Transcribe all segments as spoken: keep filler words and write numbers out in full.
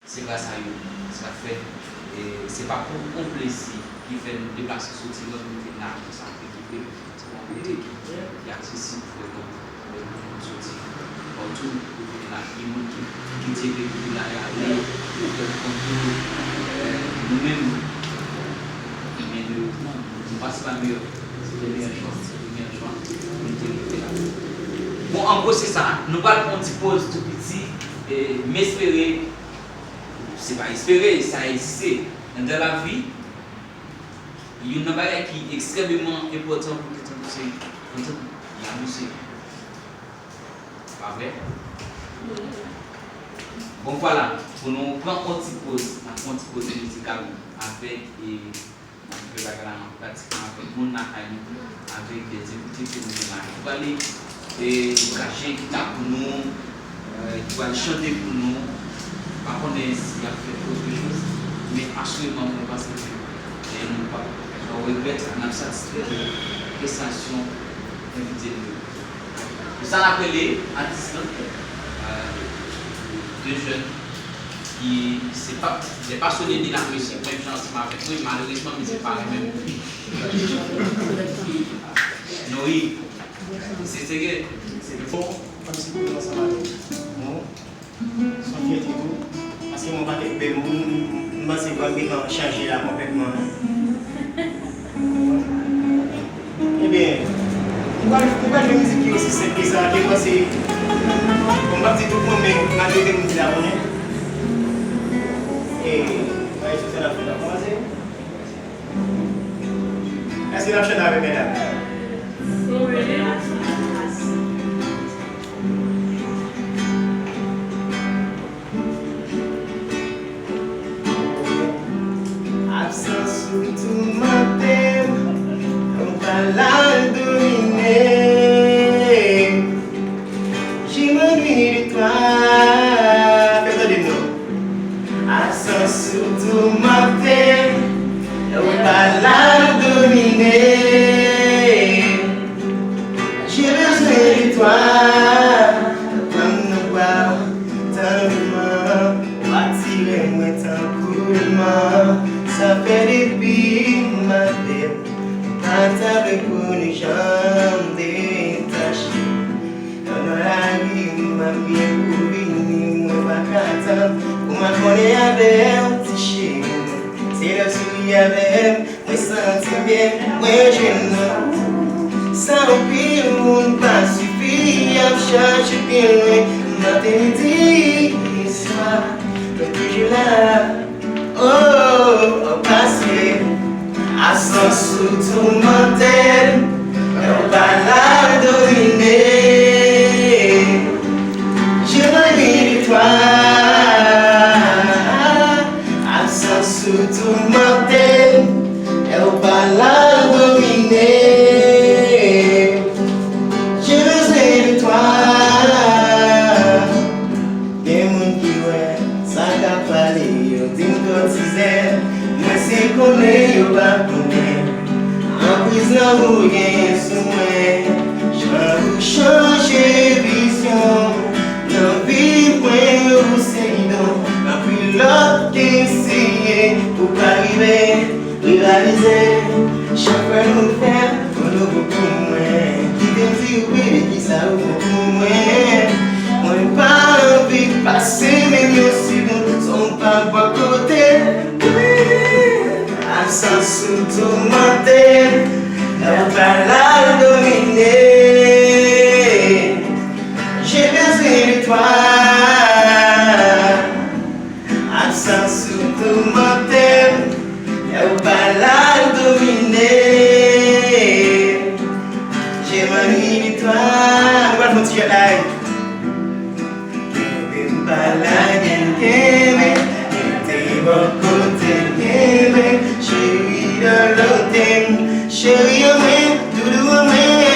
Se gras a yo, se sa k fè, e, se pa pou yon plezi ki fè nou deplase soti lòt kote la, pou sa, ekipe, se yon kote ki, ki aksesib pou nou, pou nou soti. Bon, tou, kote la, gen moun ki, ki kite peyi la, y ale, pou fè kont yo, e, nou menm, men malerezman, nou pa se pa meyè, se te meyè chwa, se te meyè chwa, pou nou te rive la. Bon, an gwo, se sa, nou pral pran yon ti poz tou piti, e, m espere, se pa espere, sa egziste. Nan lavi, youn nan bagay ki ekstrèmeman enpòtan pou tout moun, se kontan, la misye. Pa vre? Bon, vwala, pou nou pran yon ti poz, n ap pran yon ti poz mizikal avèk, e, m ap fè bagay la, m ap pratikman avèk moun lakay nou, avèk de envite ke nou gen la. Nou prale, e, nou ka jwe gita pou nou, e, ki pral chante pou nou. M pa konnen si y ap fè otre choz, men asirèman mwen panse ke, e, nou p ap regrèt, n ap satisfè de prestasyon envite nou yo. Pou sa n ap rele atis lan, e, de jèn ki se pa, se pasyone de la mizik, menm jan ansanm avèk mwen, malerezman, mizik pa renmen m. Non, wi. Se serye. Se bon, kòmsi pou nou ansanm avèk nou. Se yon fyète tou. Paske mwen pa te koupe moun, m panse vwa m gentan chanje la konplètman. Ebyen, nou pral, nou pral jwe mizik ki osi senp ke sa, ke m panse, bon, m p ap di tout moun, men majorite moun ki la konnen. E, bagay sou sèn ap fèt la kòmanse. Èske n ap chante avè m, medam? Absans ou toumante m, ou pa la domine. Je m'ennuie de toi. Fè tande m non. Absans ou toumante m, ou pa la domine. J'ai besoin de toi. Pran nan bra w tandreman, w atire mwen tankou lman. Sa fè depi maten, m pa ta vle pou nou janm detache. Nan, nan lari, m ap kriye pou vini, mwen pa ka tann pou m al konnen avè w, ti cheri mwen. Se lè w souri avè m, mwen santi m byen, mwen jwenn nan. Sa anpil moun pa sifi, y ap chache byen lwen, maten, midi, e swa, mwen toujou la. Oh, oh, pase, absans ou toumante m, ou pa la domine. Je m'ennuie de toi. Absans ou toumante m, ou pa la domine. Je besoin de toi. Gen moun ki wè sa k ap pale, yo di m twò tizè. Mwen se konnen yo pa konnen anpriz lanmou genyen sou mwen. Jan ou chanje vizyon nan vi mwen, yo se bidon. Anpil lòt ki eseye pou pa rive. Reyalize, chak fwa nou fè yon nouvo pou mwen. Kite m di w, bebe, kisa ou bon pou mwen. Mwen pa anvi pase menm yon segonn san w pa bò kote. Absans ou toumante m, lè w pa la w domine. J'ai besoin de toi. Absans ou toumante m, lè w pa la w domine. Je m'ennuie de toi. Nou pral fè yon ti jwèt la, wi. Kenbe m pa lage m, kenbe. Rete bò kote m, kenbe. Cheri, dòlote m. Cheri an mwen, doudou an mwen,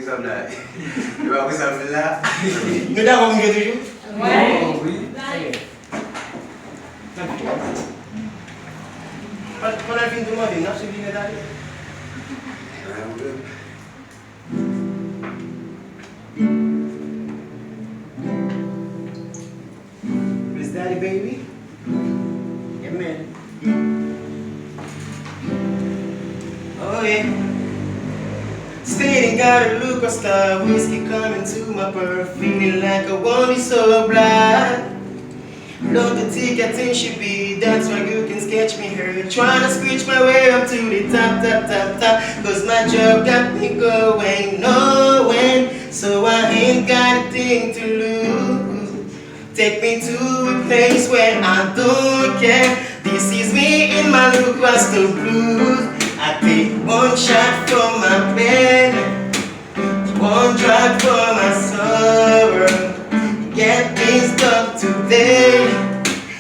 Sa m la. E pa pou sa m la. Nou dakò pou n jwe toujou? Wi. Pandan, pandan l fin tou mande, n ap swiv li nèt ale. Miss Daddy, baby. Yeah, man. Oh, yeah. Stating got a look of star whiskey coming to my birth, feeling like I won't be sober. Love the thick and thin she be, that's why you can catch me here. Trying to screech my way up to the top, top, top, top. Cause my job got me going, knowing. So I ain't got a thing to lose. Take me to a place where I don't care. This is me in my look, what's the blues? I take one shot for my pain, one drug for my sorrow. Get me stuck today.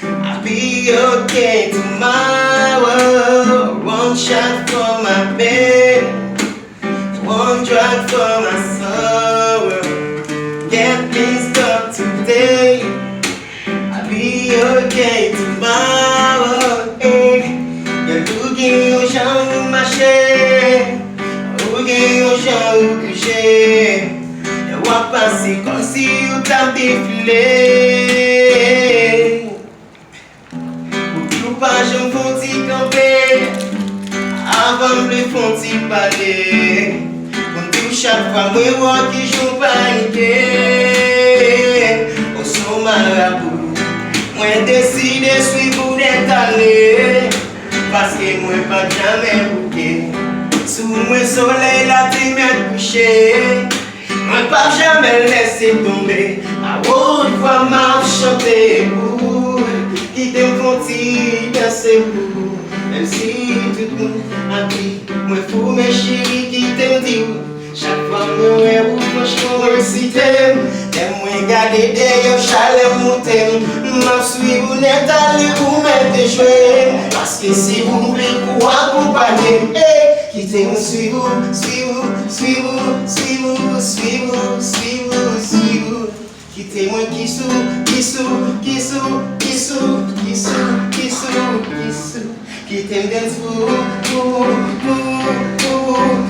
I'll be okay tomorrow. One shot for my pain, one drug for my sorrow. Get me stuck today. I'll be okay tomorrow. Eh. Yo, ou gen yon jan ou mache, ou gen yon jan ou bouje. Yo, w ap pase kòmsi ou t ap defile. Ou di ou pa janm fè yon ti kanpe. Avan m vle fè yon ti pale. Pou m di w chak fwa mwen wè w ki jan w panike. Ou se yon marabou. Mwen deside swiv ou nèt ale. Paske mwen pa t janm bouke. Sou mwen solèy la te mèt kouche. Mwen p ap janm lèse tonbe. A wot vwa m ap chante pou ou. Kite m fè yon ti danse pou ou. Menm si tout moun ap di mwen fou, men cheri, kite m di w. Chak fwa mwen wè ou, franchman, ou eksite m. Lè mwen gade dèyè w, chalè moute m. M ap swiv ou nèt ale, ou mèt jwe. Paske se ou m vle pou akonpanye m. Ey, kite m swiv ou, swiv ou, swiv ou, swiv ou, swiv ou, swiv ou, swiv ou. Kite mwen kiss ou, kiss ou, kiss ou, kiss ou, kiss ou, kiss ou, kiss ou. Kite m dance pou ou, pou ou, pou ou, pou ou,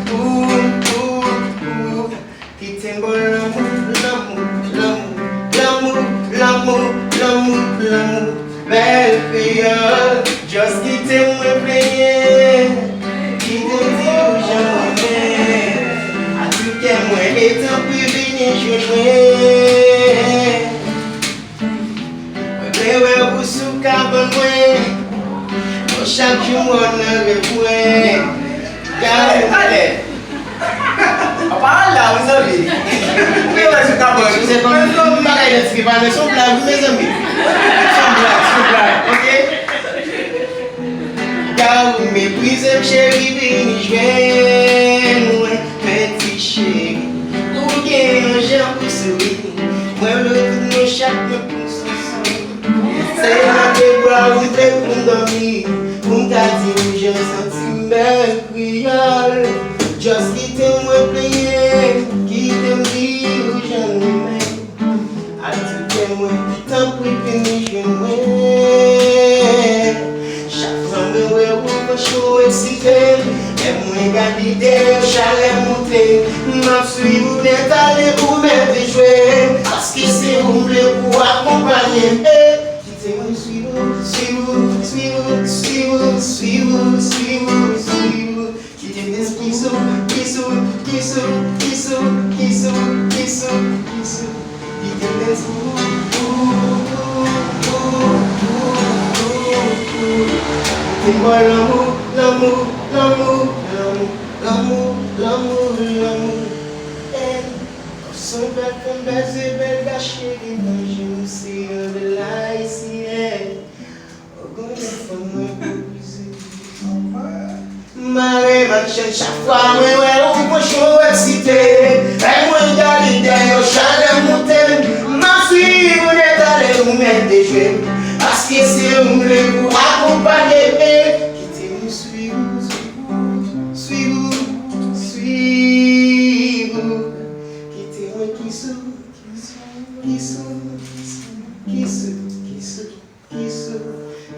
pou ou, pou ou, pou ou. Kite m ba w lanmou, lanmou, lanmou, lanmou, lanmou, lanmou, lanmou. Bèl kreyòl, just kite mwen plenyen. Kite m di w jan m renmen. Ak tout kè mwen, e tanpri vini jwenn mwen. Mwen vle wè ou sou kabann mwen. Mwen chak jou m wè w nan rèv mwen. Gade, gade. Apa la, mezanmi. Ou gen wè sou kabann. Ou se kòm m pa ka idantifye pa, men se yon blag, wi, mezanmi. Se yon blag, se yon blag, oke? Gade ou meprize m, cheri, vini jwenn mwen, peti cheri. Ou gen yon jan pou souri. Mwen vle tout mwen chak mwen pou m sou sou. Se nan de bra ou vle pou m dòmi, pou m ka di ou jan m santi m bèl kreyòl. Just kite mwen plenyen, kite m di ou jan m renmen. Ak tout kè mwen, tanpri vini jwenn mwen. Chak fwa mwen wè ou, franchman ou eksite m. Lè mwen gade dèyè w, chalè moute m. M ap swiv ou nèt ale, ou mèt jwe. Paske se ou m vle pou akonpanye m. Ey, kite mwen swiv ou, swiv ou, swiv ou, swiv ou, swiv ou, swiv ou, swiv ou. Kite m dance pou ou, kiss ou, kiss ou, kiss ou, kiss ou, kiss ou, kiss ou. Kite m dance pou ou, pou ou, pou ou, pou ou, pou ou, pou ou. Kite m ba w lanmou, lanmou, lanmou, lanmou, lanmou, lanmou, lanmou. Ey, w se yon bèl fanm, bèl zye, bèl gaz, cheri, manje m se yon bèl ayisyen. Ou konnen fanm mwen pou bizou. Mare manchèt chak fwa mwen wè ou, franchman ou eksite. Lè mwen gade dèyè w, chalè moute m. M ap swiv ou nèt ale, ou mèt jwe. Paske se ou m vle pou akonpanye m. Kite m swiv ou, swiv ou, swiv ou, swiv ou. Kisou, kisou, kisou, kisou, kisou, kisou,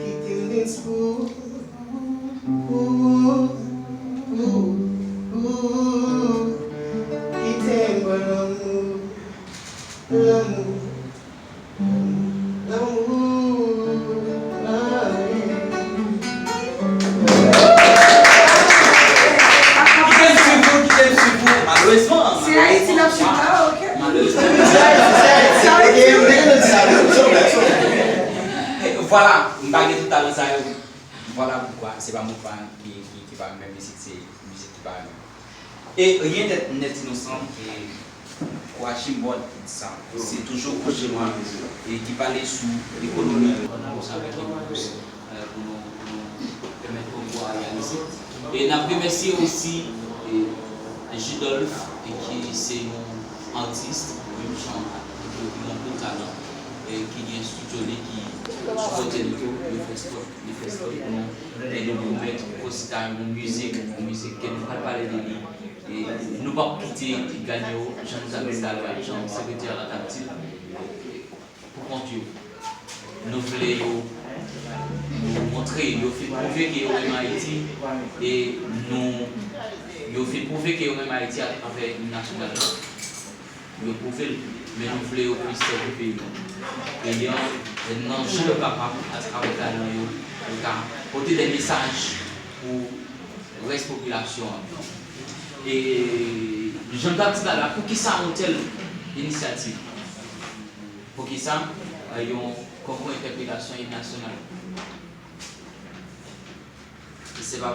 kite m dance pou ou, ou, ou, ou, kite m ba lanmou, lanmou, lanmou, lanmou. Kite m swiv ou, kite m swiv ou. Malerezman, se Ayiti n ap swiv la, ok? Malerezman. Se Ayiti, se Ayiti. Ok, m te gentan di sa, non, se yon blag, se yon blag. Vwala, m pa gen tout talan sa yo. Vwala poukwa se pa mwen ki, ki, ki pa renmen mizik, se mizik ki pa renmen. E ryen nèt, nèt inosan, e Joachim Bord ki di sa. Se toujou Roger Noir, e ki pale sou ekonomi. Ann avanse avèk yon pwopozisyon, e, pou nou, pou nou pèmèt Kongo a reyalize. E n ap remèsye osi, e, Judolph, e ki se yon atis, menm jan ak Nico ki gen anpil talan, e ki gen estidyo li ki sipòte nou tou, yo fè spòt, yo fè spòt pou nou, e nou pèmèt Kosita yon mizik, yon mizik ke nou pral pale de li, e nou p ap kite Ganyo, jan nou t ap di talè a, jan sekretè a t ap di l, pou kont yo. Nou vle yo, nou montre, yo fin pwouve ke yo renmen Ayiti, e nou, yo fin pwouve ke yo renmen Ayiti atravè im nasyonal la. Yo pwouve l, men nou vle yo plis sèvi peyi nou. E yo, nan jan yo kapab, atravè talan yo, yo ka pote de mesaj pou rès popilasyon an. E jan m t ap di talè a, poukisa yon tèl inisyativ? Poukisa, e, yon konkou entèpretasyon im nasyonal? Se pa mwen